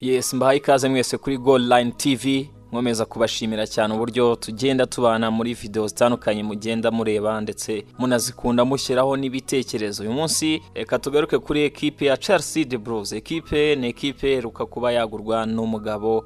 Yes, mbahaye ikaze mwese kuri Goal Line TV. Nkomeza kubashimira cyane uburyo tugenda tubana muri video zitandukanye mugenda mureba ndetse munazikunda, mushyiraho n'ibitekerezo. Uyu munsi reka tugaruke kuri ekipe ya Chelsea the Blues. Ekipe ni ekipe iheruka kuba yagurwa n'umugabo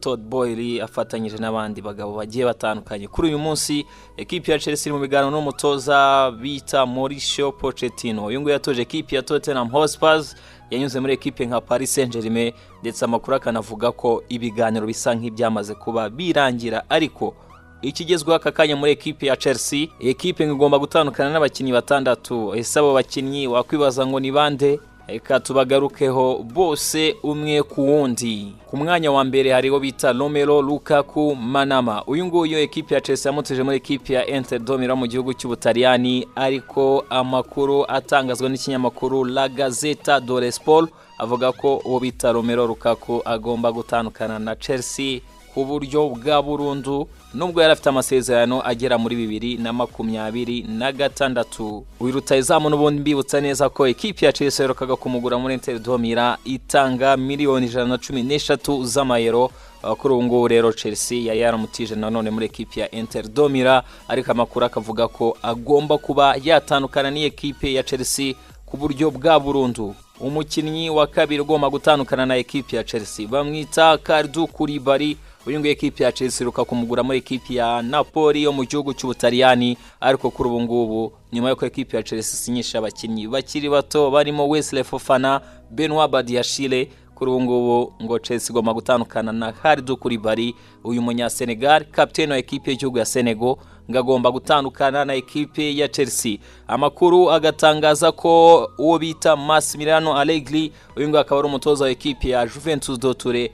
Todd Boehly afatanyije n'abandi bagabo bagiye batandukanye. Kuri uyu munsi ekipe ya Chelsea iri mu biganiro n'umutoza bita Mauricio Pochettino. Uyu nguyu yatoje ekipe ya Tottenham Hotspur, yanyuze muri ekipe nka Paris Saint-Germain, ndetse amakuru akanavuga ko ibiganiro bisa nk'ibyamaze kuba birangira. Ariko ikigezweho aka kanya muri ekipe ya Chelsea, ekipe ngo igomba gutandukana n'abakinnyi batandatu. Ese abo bakinnyi wakwibaza ngo ni bande? Reka tubagarukeho bose umwe ku wundi. Ku mwanya wa mbere hariho bita Romelu Lukaku Manama. Uyu nguyu ekipe ya Chelsea yamutije muri ekipe ya Inter de Milan mu gihugu cy'Ubutaliyani, ariko amakuru atangazwa n'ikinyamakuru La Gazzetta dello Sport avuga ko uwo bita Romelu Lukaku agomba gutandukana na Chelsea ku buryo bwa burundu, nubwo yari afite amasezerano agera muri 2026. Uyu rutayizamu n'ubundi mbibutsa neza ko ekipi ya Chelsea yaherukaga kumugura muri Inter de Milan itanga miliyoni 113 z'amayero. Kuri ubu ngubu rero Chelsea yari yaramutije nanone muri ekipi ya Inter de Milan, ariko amakuru akavuga ko agomba kuba yatandukana n'iyi ekipe ya Chelsea ku buryo bwa burundu. Umukinnyi wa kabiri ugomba gutandukana na ekipi ya Chelsea bamwita Kalidou Koulibaly. Uyu nguyu ekipi ya Chelsea iheruka kumugura muri ekipi ya Napoli yo mu gihugu cy'Ubutaliyani, ariko kuri ubu ngubu nyuma y'uko ekipi ya Chelsea isinyisha abakinnyi bakiri bato barimo Wesley Fofana, Benoit Badiashile, kuri ubu ngubu ngo Chelsea igomba gutandukana na Kalidou Koulibaly. Uyu munya Senegal, kapiteni wa ekipe y'igihugu ya Senegal, ngo agomba gutandukana na ekipe ya Chelsea. Amakuru agatangaza ko uwo bita Massimiliano Allegri, uyu nguyu akaba ari umutoza wa ekipe ya Juventus de Turin,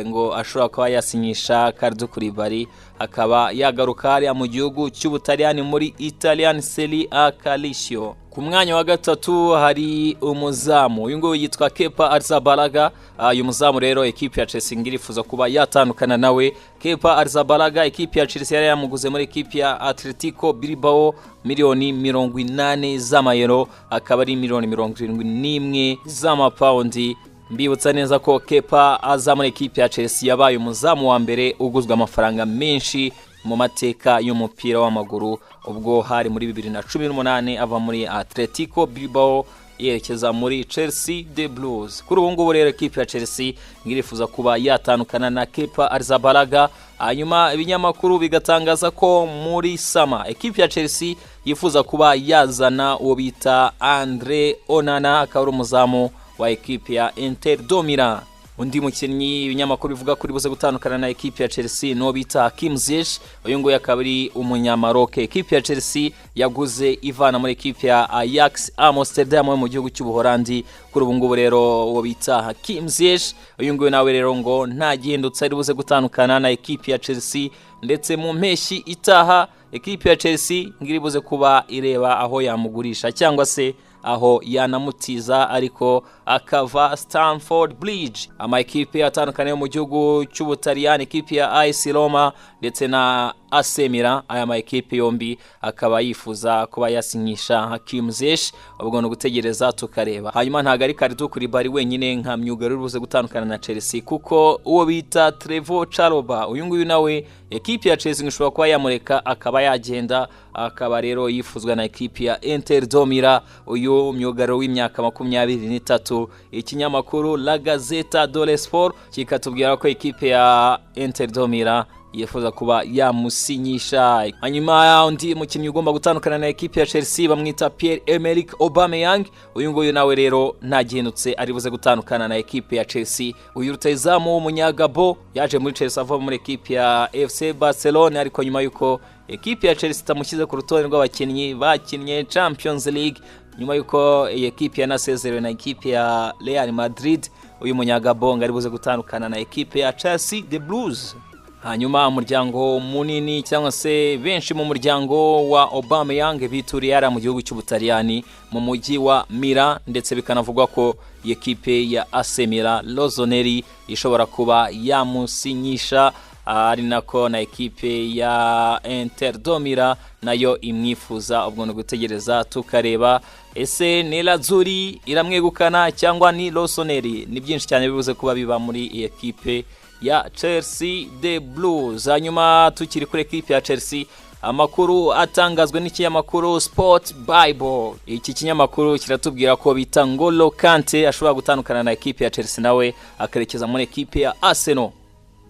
ngo ashobora kuba yasinyisha Kalidou Koulibaly akaba yagaruka hariya mu gihugu cy'Ubutaliyani muri Italian Serie A Calcio. Ku mwanya wa gatatu hari umuzamu, uyu nguyu yitwa Kepa Arrizabalaga. Uyu muzamu rero ekipe ya Chelsea ngo irifuza kuba yatandukana nawe. Kepa Arrizabalaga, ekipe ya Chelsea yari yamuguze muri ekipe ya Atletico Bilbao miliyoni 80 z'amayero, akaba ari miliyoni 71 z'amapawundi. Mbibutsa neza ko Kepa aza muri ekipe ya Chelsea yabaye umuzamu wa mbere uguzwe amafaranga menshi mu mateka y'umupira w'amaguru, ubwo hari muri 2018 ava muri Atletico Bilbao yerekeza muri Chelsea the Blues. Kuri ubu ngubu rero ekipe ya Chelsea ngirifuza kuba yatandukana na Kepa Arrizabalaga. Hanyuma ibinyamakuru bigatangaza ko muri summer ekipe ya Chelsea yifuza kuba yazana uwo bita Andre Onana, akaba ari umuzamu wa ekipe ya Inter de Milan. Undi mukinnyi ibinyamakuru bivuga kuri buze gutandukana na ekipe ya Chelsea n'uwo bita Hakim Ziyech. Uyu nguyu akaba ari umunyamaroke ekipe ya Chelsea yaguze ivana muri ekipe ya Ajax Amsterdam yo mu gihugu cy'Ubuholandi. Kuri ubu ngubu rero uwo bita Hakim Ziyech, uyu nguyu nawe rero ngo nta gihindutse ari buze gutandukana na ekipe ya Chelsea, ndetse mu mpeshyi itaha ekipe ya Chelsea ngo iri buze kuba ireba aho yamugurisha cyangwa se aho yanamutiza, ariko akava Stamford Bridge. Ama ekipe atandukanye yo mu gihugu cy'Ubutaliyani, ekipe ya AS Roma ndetse na AC Milan, aya ma ekipe yombi akaba yifuza kuba yasinyisha Hakim Ziyech. Ubwo ni ugutegereza tukareba. Hanyuma ntabwo ari Kalidou Koulibaly wenyine nka myugariro uri buze gutandukana na Chelsea, kuko uwo bita Trevoh Chalobah, uyu nguyu nawe ekipe ya Chelsea ishobora kuba yamureka akaba yagenda, akaba rero yifuzwa na ekipe ya Inter de Milan. Uyu myugariro w'imyaka 23, ikinyamakuru La Gazzetta dello Sport kikatubwira ko ekipe ya Inter de Milan yifuza kuba yamusinyisha. Hanyuma undi mukinnyi ugomba gutandukana na ekipe ya Chelsea bamwita Pierre Emerick Aubameyang. Uyu nguyu nawe rero nta gihindutse ari buze gutandukana na ekipe ya Chelsea. Uyu rutayizamu w'umunyagabo yaje muri Chelsea ava muri ekipe ya FC Barcelone, ariko nyuma y'uko ekipe ya Chelsea itamushyize ku rutonde rw'abakinnyi bakinnye Champions League, nyuma y'uko iyi ekipe yanasezerewe na ekipe ya Real Madrid, uyu munyagabo ngo ari buze gutandukana na ekipe ya Chelsea the Blues. Hanyuma umuryango munini cyangwa se benshi mu muryango wa Aubameyang bituriye hariya mu gihugu cy'Ubutaliyani mu mujyi wa Milan, ndetse bikanavugwa ko iyi ekipe ya AC Milan Rossoneri ishobora kuba yamusinyisha. Ari nako na ekipe ya Inter de Milan nayo imwifuza. Ubwo ni ugutegereza tukareba ese ni Nerazzurri iramwegukana cyangwa ni Rossoneri. Ni byinshi cyane bibuze kuba biba muri iyi ekipe ya Chelsea, The Blues. Hanyuma tukiri kuri ekipe ya Chelsea, amakuru atangazwa n'ikinyamakuru Sport Bible. Iki kinyamakuru kiratubwira ko bita Ngolo Kante ashobora gutandukana na ekipe ya Chelsea, nawe akerekeza muri ekipe ya Arsenal.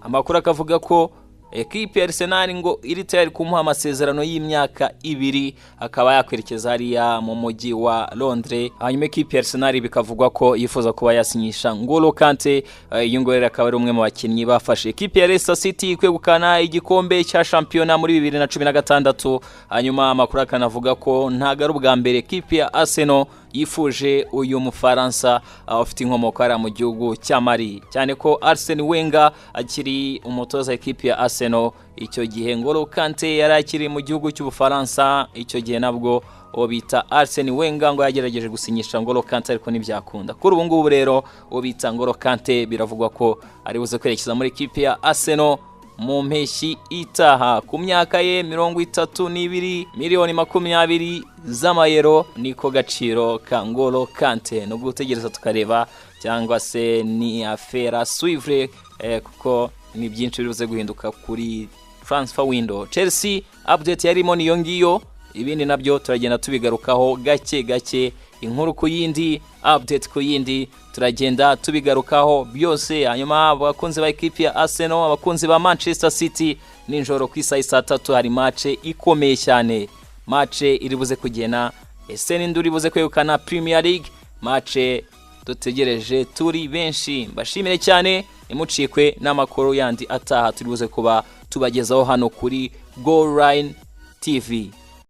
Amakuru akavuga ko ekipe ya Arsenal ngo iri tayari kumuha amasezerano y'imyaka 2, akaba yakwerekeza hariya mu mujyi wa Londres. Hanyuma ekipe ya Arsenal bikavugwa ko yifuza kuba yasinyisha Ngolo Kante. Uyu nguyu rero akaba ari umwe mu bakinnyi bafashe ekipe ya Leicester City kwegukana igikombe cya shampiyona muri 2016. Hanyuma amakuru akanavuga ko ntabwo ari ubwa mbere ekipe ya Arsenal yifuje uyu Mufaransa ufite inkomoko hariya mu gihugu cya Mali, cyane ko Arsene Wenger akiri umutoza ekipe ya Arsenal icyo gihe Ngolo Kante yari akiri mu gihugu cy'Ubufaransa. Icyo gihe nabwo uwo bita Arsene Wenger ngo yagerageje gusinyisha Ngolo Kante, ariko ntibyakunda. Kuri ubu ngubu rero uwo bita Ngolo Kante biravugwa ko ari buze kwerekeza muri ekipe ya Arsenal mu mpeshyi itaha, ku myaka ye 32. Miliyoni 20 z'amayero niko gaciro ka Ngolo Kante. No gutegereza tukareba, cyangwa se ni affaire à suivre, kuko ni byinshi bibuze guhinduka kuri transfer window. Chelsea update yarimo niyo ngiyo, ibindi nabyo turagenda tubigarukaho gake gake, inkuru ku yindi, update ku yindi, turagenda tubigarukaho byose. Hanyuma abakunzi ba ekipi ya Arsenal, abakunzi ba Manchester City, nijoro ku isaha saa 3 hari match ikomeye cyane, match iri buze kugena ese ninde uri buze kwegukana Premier League, match dutegereje turi benshi. Mbashimire cyane, ntimucikwe n'amakuru yandi ataha turi buze kuba tubagezaho hano kuri Goal Line TV.